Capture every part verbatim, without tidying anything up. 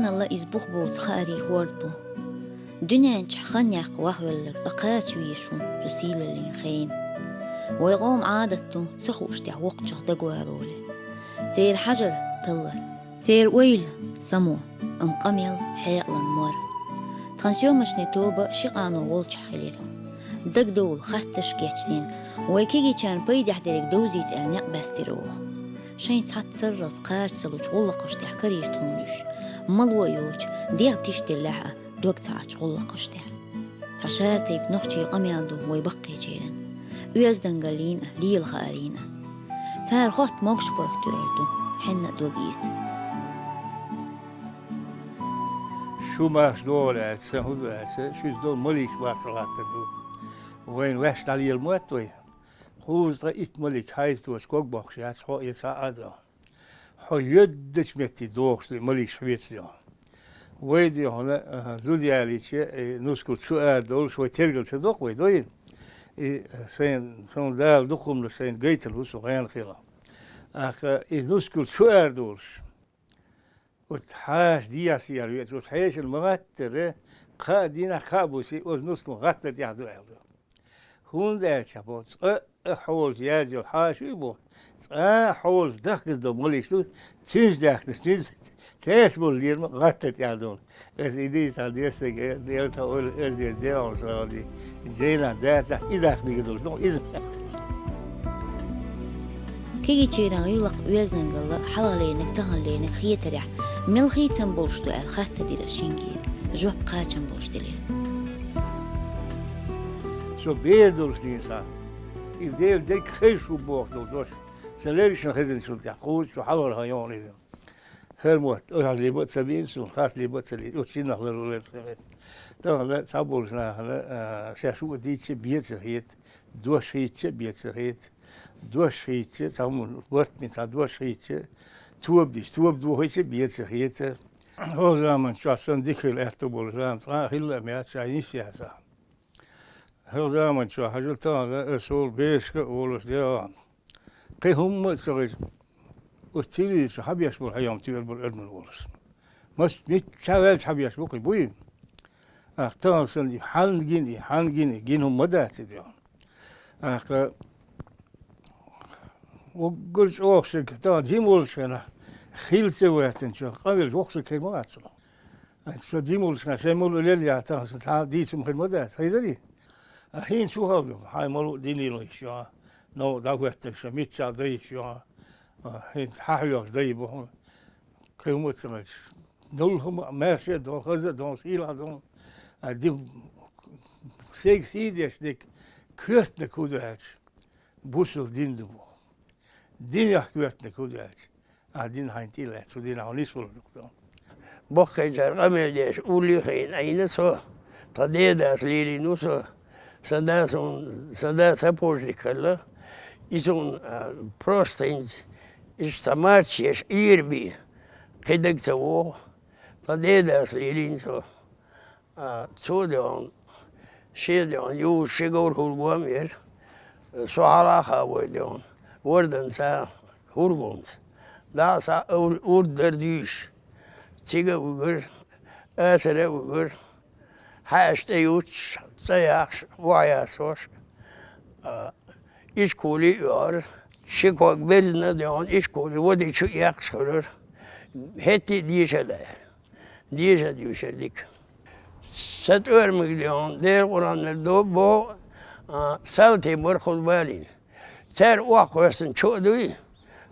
Алла иза бух боцу хаарийн хӀорд бу. Дуьнен чохь хан яккха вахвелларг цкъа кхача везаш ву цу сийлаллин хенахь. Вай къоман Ӏадат ду ца хууш тӀехь воккхачух дагавалале. Церан хьажар таллар. Церан ойла само, амма къамел хьекъалан мор. Тхан съёмочный тоба ши къано волчохь хилира. Дагадовла хаттарш а кечдина, вай кегийчарна пайдехь дерг довзийта аьлла некъ баьстира оха. Шайн цхьацца сарралц кхача ца лучу гӀуллакхаш тӀехь карийра тхуна уьш. Мало йоцуш, дегӀ тишделлехь а, дог ца Ӏачу гӀуллакхаш тӀехь. Цхьа шатайпа нохчийн къамел ду вай баккхийчеран. Оьздангаллин а, лела хаарин а. Цара хотта могуш-паргӀат тоьар ду, хьенна а дог эца. Шу марша догӀу аьлла, сан хӀун ду аьлча, шуьца долу маликаш барт гӀаттар ду. Вайна ваьш дӀалела мотт вай. Кхузткъа итт малик хьайца доцу ког боккхуш яц, хьо эца а ду. Хьо йоьддачу метте догӀуш ду, маликаш хьоьца ду. Вай ду хьуна, а, зуда ялийча, и нускал чу ара долуш, вай тергал ца доккху вай, дой? И, а, сайн, сан Дала дукха хӀуманаш сайна гайтар ву со гӀена хила. Аха, и нускал чу ара долуш. Оцу хьаша дехьа сехьа веача, оцу хьешана ма гӀаттара, кхаа дийнахь, кхаа бусе, оцу нускал гӀаттар тӀехь ду аьлла ду. ХӀунда аьлча бо, цкъа а хьолаца язйолу хьаша ю бо, цкъа а хьолаца дахкаца долу маликаш ду, цуьнца даьхкинарш, цуьнца цаьрца болу лерам а гӀаттар тӀехь долу. Аса и дийцахь, дерсаге, Дела тхан ойла эздера, Дела хьо сагӀа ди. Жайнан дацахь, и дахка мега долуш ду иза. Кегийчеран гӀиллакх, оьздангалла, хьалхалерниг, таханлерниг хетарехь, мел хийцам болуш ду аьлла хаттар дира шинге, жоп кхачам болуш делира. Со бер долуш дийна сан, и Делан дерг хезаш ву бохуш долу дош, сан лерришна хезначул тӀаьхьа кхуза шу хьалхара хан йогӀу иза. ХӀара мотт, оцу хьалха либа а ца бийна суна, харц либа а ца лийна, оцу шиннах лар ву лар ца хета. Тахана цхьаболчу нахана, а, шаьш ву а дийцча а бен ца хета, дош хийцча а бен ца хета, дош хийцча, цхьа хӀума барт бина цхьа дош хийцча, тоба дича, тоба дохийча а бен ца хета. ХӀокху заманчохь санна дика хила аьтто болу зама цкъа а хилла а ма яц, ша йиш яц ахьа. ХӀокху заманчохь хьажал тахана аса олу бешашка а волуш де а. Кхин хӀумма а ца хеза, оцу телевизор чу хьан беш болу хьан йоьм туьйр бара адаман волуш. Мас мичча ваьлча хьан беш бу кхин буй? Ахьа тахана санна и хьанна гина, и хьанна гина, и гина хӀума ма дац и де. Ахьа уггар чӀогӀа шерг тахана жима волчу хенахь, хила ца ваьстинчу, къамелаш воккхачу хир ма вац цунах. Ай, со димуллашна сайн мула лелла яхь тахана сан цхьа дийцам хир ма дац, хезарий? А хӀинца хӀун хала ду? Хьайн малу а динийла йиш ю, новкъа дӀахӀоьттарша, миччахь дан йиш ю, а, хӀинца хьан хьоьхуш дай бу хьуна? Кхин хӀума а ца хилча, дулла хӀума а, маьрша а дон, хаза а дон, сийлахь а дон, а, ди-, сайга сий деш дерг коьртаниг хӀун ду аьлча, бусалба дин ду боху. Динех коьртаниг хӀун ду аьлча, ахьа дин хьайна тӀе а лаьцна, цу динахь хьо нисвалар ду-кх. Баккхийчара къамел деш уллохь а хиъна Ӏийна со, тхан дедас лелийна ву со, сан да суна, сан да сапожник хилла, и суна, а, просто хӀинца, иштта цхьа марча еш Ӏийр бен, кхин дага ца вогӀу, тхан дедас лелийна со. А, цо а де хьуна, шен а де хьуна, юха ши говр хӀулгом а яра. Со хьалха а вой де хьуна, ворданца, хӀургомца. ДӀа а схьа ур-, урд дара дуьйш. Цига а вуьгура, асара а вуьгура. Хьаьша тӀе юттуш, цӀа яхаш, вахьа ясош. А, ишколе а оьхура. Ши ког берзина а де хьуна, ишколе вадича а эккхаш хилира. ХӀетте а дешар лаьа. Дешар дуьйшар дика. Сан тӀоьрмиг де хьуна, Делан Къуръанера до-, боху, а, салтий бара кхуза балийна. Цара охьакхоьссина чо а дуй,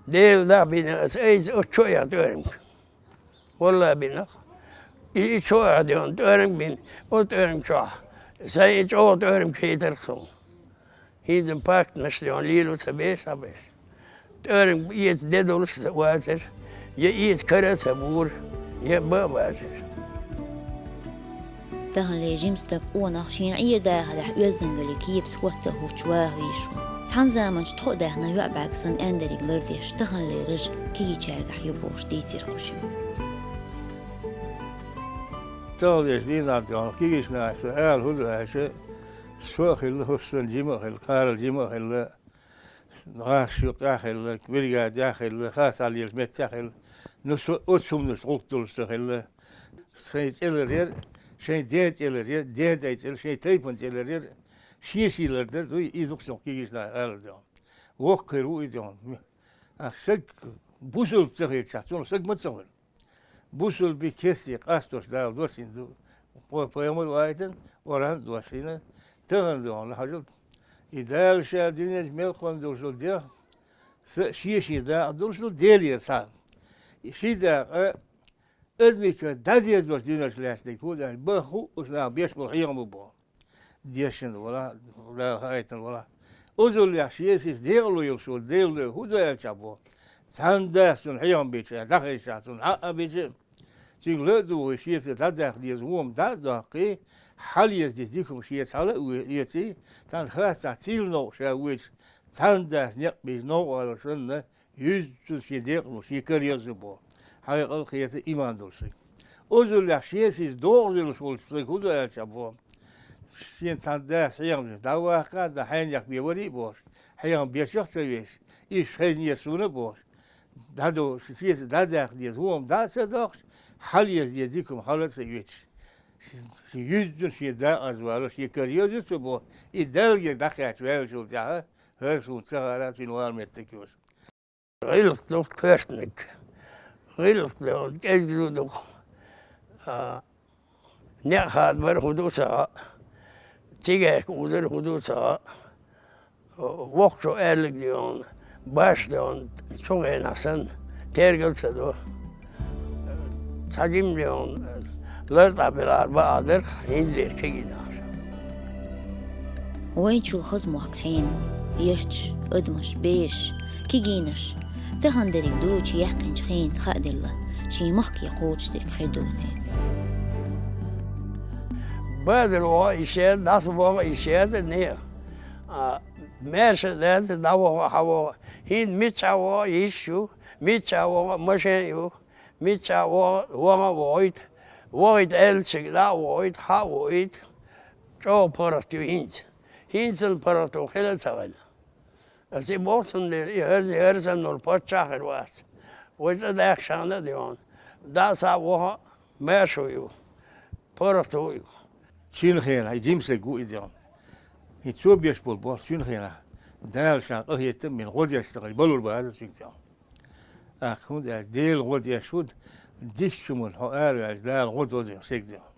Делан дах бина аса айса оцу чо а яха тӀоьрмиг. Валла бина-кх. И, и чо а яха де хьуна, тӀоьрмиг бина, оцу тӀоьрмиг чохь. Сайн и чӀогӀа тӀоьрмиг хийтар-кх суна. ХӀинца-м пактанаш де хьуна лело ца беш, схьабеш. ТӀоьрмиг эца де долуш а вацара, я эца кара а ца бора, я бан а вацара. Таханле жима стаг къонах шена Ӏер дахарехь оьздангаллин кепаца хӀотта а хӀуттуш ваха везаш ву. Цхьана заманчохь тхо а даьхна йоӀ бӀаьрг санна аьндариг лардеш, таханлераш кегийчаьргахь ю бохуш дийцира кху шимма. Таханлерчу дийнахь дуьхьал кегийчу наха ала хӀун ду аьлча, со а хилла, хӀусаман жима а хилла, кхарал жима а хилла, гӀаш юккъехь а хилла, бригаде а хилла, харцахьа лелачу меттехь а хилла, Ну, со оцу хӀуманаш гӀуллакх долуш ца хилла. Шайн цӀе ларъяр, шайн ден цӀе ларъяр, ден дай цӀе, шайн тайпан цӀе ларъяр, шен сий лардар дуй, иза дукха сох кегийчара алар дуй. Воккха хир ву и дуй. Ах, саг бусулба ца хилчахь, цунах саг ма ца хуьлу. Бусулба кестий къастош Дала доссийна ду. Пай-, пайхамар ваийтина, Къуръан доссийна, тахана дуй, хьажал. И Дала ша дуьнен чу мел кхунна долуш долу дегӀ, са шен-шен дакъа долуш долу Делера цхьа. И ши дакъа адамига дӀадеза долуш дуьйнаш лаьцнарг хӀун дац, баха хууш нах беш болу хьехам бу боху. Дешна вала, Дала хаийтина вала. Озаллехь шен сица декъало йолуш волу Делан лоь хӀун до аьлча боху. Цхьанна дас цунна хьехам бича, дӀахезчахь цунна хьаъа бича, цуьнга ла а дугӀий, шеца дӀадаккха деза хӀума дӀа а доккхий, хьалаеза деза дика хӀума шеца хьала а ве-, эций, цхьана хастахь цийла новкъа ша воьдуш, цхьанна дас некъ бийца новкъа валар санна, юьззина шен декъало шен кара еза боху. Хьекъал а, кхета а иман долуш стаг. Озаллехь шен сица догӀа зуьлуш волчу стага хӀун до аьлча боху. Шен цхьана дас хьехам деш, дӀаваккха а, дӀа хьенех бен варий а бохуш, хьехам бешах а ца веш, иштта хезна еза суна а бохуш, дӀадо-, шеца дӀадаккха деза хӀума дӀа а ца доккхуш, хьалаеза деза дика хӀума хьала а ца оьцуш, шен юьззина шен дакъаза вала, шен кара еза ю цо боху, и Далла гира дӀакхаьчча ваьллачул тӀаьхьа, хӀара суна ца хаьара цуьнан вала меттиг йоцу. ГӀиллакх ду коьртаниг. ГӀиллакх ду, кӀезиг ду дукха. А, некъ хадабар хӀун ду ца хаьа, цигаьрка узар хӀун ду ца хаьа. Воккхачо аьлларг дуй хьуна, башха дуй хьуна, цу хенахь санна, тергал а ца до. Цхьа жимма дуй хьуна, лартӀахь белахьара бакъахь дара-кх хӀинца дерг кегийнахаша. Вайначул хаза мохк хьенан, ярташ, адамаш, бераш, кегийнаш, тахана дерриг дучу яьккхинчу хенца хааделла, шен махке кхочушдерг хир доций. Бадара вогӀу и шен, дӀаса вогӀу и шен, не. А, маьрша а дац, дӀавогӀу, хьавогӀу. ХӀинца миччахьа вогӀу йиш ю, миччахьа вогӀу машен а ю, миччахьа вогӀу, вогӀу а вогӀуьйту, вогӀуьйту аьллачуьнга дӀа а вогӀуьйту, хьа а вогӀуьйту. ЧӀогӀа паргӀат ю хӀинца. ХӀинцалла паргӀато хила а ца хилла. Аса и боху цундела, и хӀара, хӀара санна волу паччахь а хир вац. Вай цӀа даьхкичхьана а дуй хьуна, дӀа а, схьа а вогӀу, маьрша а ю, паргӀато а ю. Цуьнан хенахь, и жима стаг ву и дуй хьуна. И цо беш болу болх цуьнан хенахь, Дала ша къахетам бина гӀо деш ца хилча, балур бацара цуьнга дуй хьуна. ТӀаккха хӀунда аьлча, Дела гӀо деш ву, дикачу хӀуманна хьо араваьлча, Дала гӀо до дуй хьуна стеган дуй хьуна.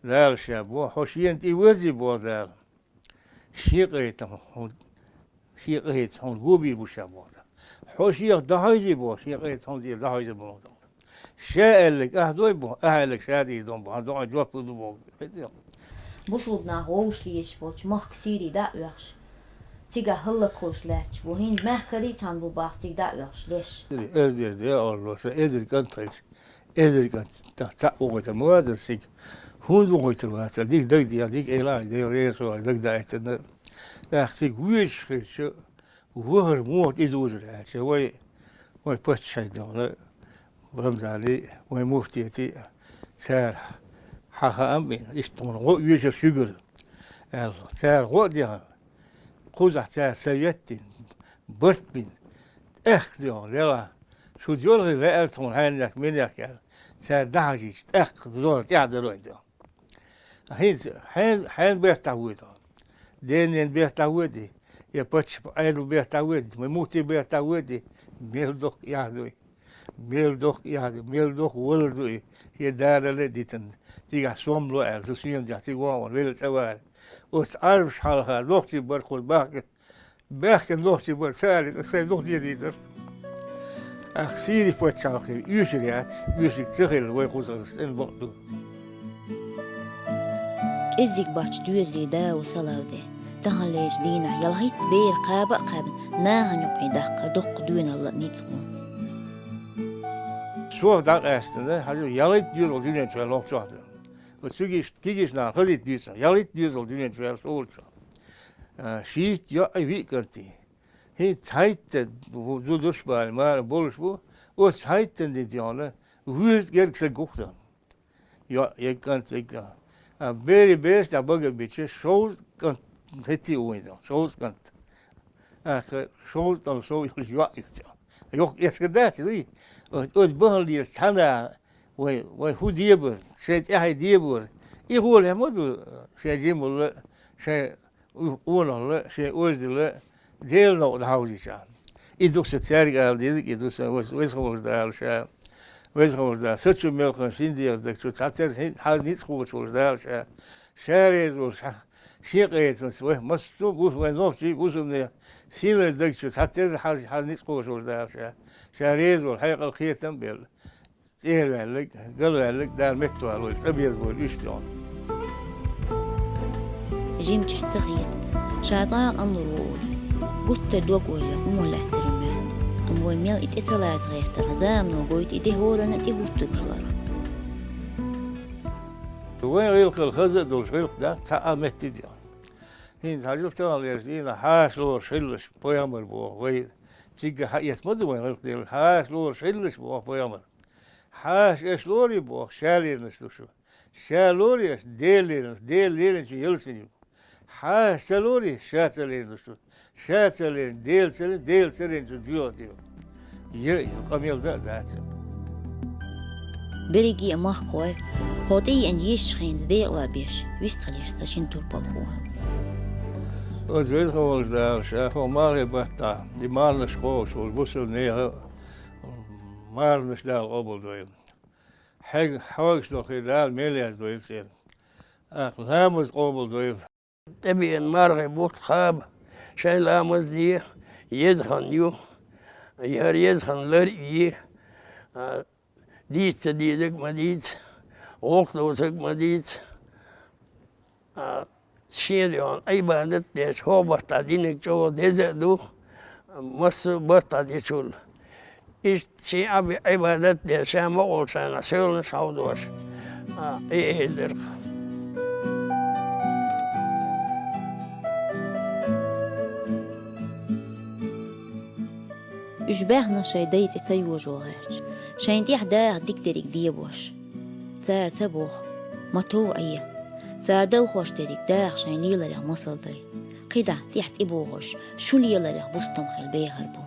Дала ша боху, хьо шена тӀе вирзий боху Дала. Шен къахетам хьуна, шен къахетам хьуна го бийр бу ша боху. Хьо шех дӀахьийзий боху, шен къахетам хьуна тӀера дӀахьийзар бу боху. Ша аьлларг ахь дой боху, ахь аьлларг ша дийр ду боху, хьан догӀа жоп лур ду боху. Бусулба нах вовшах лелаш болчу махка Сири дӀа а оьхуш, цигахь хӀаллакхуш лаьтташ бу. ХӀинца маьхкарий цхьаьна бу боху цига дӀа а оьхуш леш. Эзар дера, Дела Алло, сан эзар кӀант хилча, эзар кӀант цхьаъ вохуьйтур ма вацара цига. ХӀунда вохуьйтур вацара? Дика дагадеха, дика эла, Дела реза хуьлда, дагадаийтина. ТӀаккха цига воьдуш хилча, вахар муха тӀедузур аьлча, вай, вай паччахьан дуьхьа, Рамзаний, вай муфтиятий, цара хьан хаам бина, иштта тхуна гӀо оьшура шуьгара аьлла. Цара гӀо а дехна, кхузахь цара совет дина, барт бина, тӀаккха дуьхьа, лела, шу доьлхий лаьара тхуна хьенех, минех аьлла. Цара дӀахьажийча, тӀаккха дозалла тӀаьхьа дара вай дуьхьа. ХӀинца хьен, хьенан бертахь воьду? Ден-ненан бертахь воьдий? Я паччахьан Ӏедалан бертахь воьдий? Вай муфтийн бертахь воьдий? Мел дохку эхь дуй? Мел дохку эхь дуй? Мел дохку валар дуй? ХӀе, далале а дитина. Цигахь сом ло аьлла, со соьман дехьа цига вахана, велла цӀа вара. Оцу Ӏарбаша хьалха нохчий бара кхуза бахка. Баьхкина нохчий бара, ца алийта, аса сайн дукха дедийдара. Ах, Сири пачхьалкхе оьшур яц, оьшург ца хилла вай кхузахь цӀена бакъ ду. КӀеззиг бац доьзалийн да ву Салавди. Таханлерчу дийнахь ялхитта бер кхаба а кхаьбна, нахана юкъе даккхар доккха доьналла а ницкъ ву. Сох дӀакъаьстина, хьажа, ялхитта доьзал дуьнен чохь лохчохь ду. Оцу кегийчу, кегийчу наха хазийта дуьйцу, ялхитта доьзал дуьнен чохь яра со волчохь. А, шийтта йоӀ а, виъ кӀант а. ХӀинца цхьайтта зударш а бара, мара болуш бу, оцу цхьайттанна дитина, вуьрза герга саг гух дан. ЙоӀ, ерг кӀант, ерг кӀант. А, берийн бераш тӀехь багарбича, шовзткъа кӀант хӀетте а вуй дан, шовзткъа кӀант. ТӀаккха шовзткъал сов йолуш йоӀ ю цӀа. Йоккха эскар дац иза, Оцу бахьаллера цхьана вай, вай хӀун дебар, шайн тӀаьхье дебар, и гӀолехь ма ду шайн жималла, шайн къонахалла, шайн оьздангалла Делан новкъа дӀахьовзийча. И ду сан цаьрга ала деза, и ду сан вес-, веза хьожа Дала ша, веза хьожа Дала, са чу мелхо шин дегӀа даг чу цхьатерра хьал ницкъ кхочуш волчу Дала ша, ша реза волуш, шен къинхетамца вай массо а бус-, вай нохчий бусалба нехан сийлахь даг чу цхьатерра хьал, хьал ницкъ кхочуш волчу Дала ша, ша реза волу хьекъал кхетам а белла. ЦӀера ваьлларг, гала ваьлларг Дала меттавала вай, цӀа беза вай уьш тӀехь. Жимчохь ца хета, ша цкъа а къанлур ву олий. Гуттар дог ойла къамел лаьттар ю моьтту. Амма вай мел и тӀе ца лаца гӀертарх, замано гойту и де хӀоранна тӀе хӀуттург хиларх. Вайн гӀиллакхал хаза а долуш, гӀиллакх дац цхьа а метте де. ХӀинца хьажал таханлерчу дийнахь хьаша лоруш хилалаш пайхамар боху вай. Цигга хьаэца ма ду вайн гӀиллакх делла, хьаша лоруш хилалаш боху пайхамар. Хьаша аша лорий боху, ша леринарш ду шу. Ша лорий аша, Дела леринарш, Дела леринчу ялсамани ю. Хьаша ца лорий, ша ца лерина ду шу. Ша ца лерина, Дела ца лерина, Дела ца леринчу доьху ду. Йа, йа, къамел дан а дац. Берриге а махкахой, хьо тӀееана йиш хенца декъала беш, вистхилира сан шина турпалхо. Оцу веза волчу Дала ша хӀокху мархин баттахь, и марханаш кхобуш волу бусалба нехан марханаш Дала къобалдойла. Хьегна хьоьгуш долу хир Дала мел яздойла церан. ТӀаккха ламаз къобалдойла. ТӀебеана мархин бутт кхаба, шайн ламаз де, еза хан ю, хӀара еза хан лар а е, а, дийца ца дезарг а ма дийца, гӀуллакх доцург а ма дийца. А, шен дуьхьа Ӏибадат а деш, хӀокху баттахь динарг чӀогӀа деза а ду, массо а баттахь дечул. Иштта шен Ӏаби-, Ӏибадат а деш, ша мукъалчарна соьланаш хьовзош, а, и эзарх. Уьш баьхна шайн дай цӀе ца йожо гӀерташ, шайна тӀехь даха дика дерриг дебош. Цара ца боху: «Ма тов Ӏе». Цара далхош дерриг даха шайн леларех масал дай. КхидӀа тӀехь тӀебогӀуш, шу леларех бустам хила бехар бу.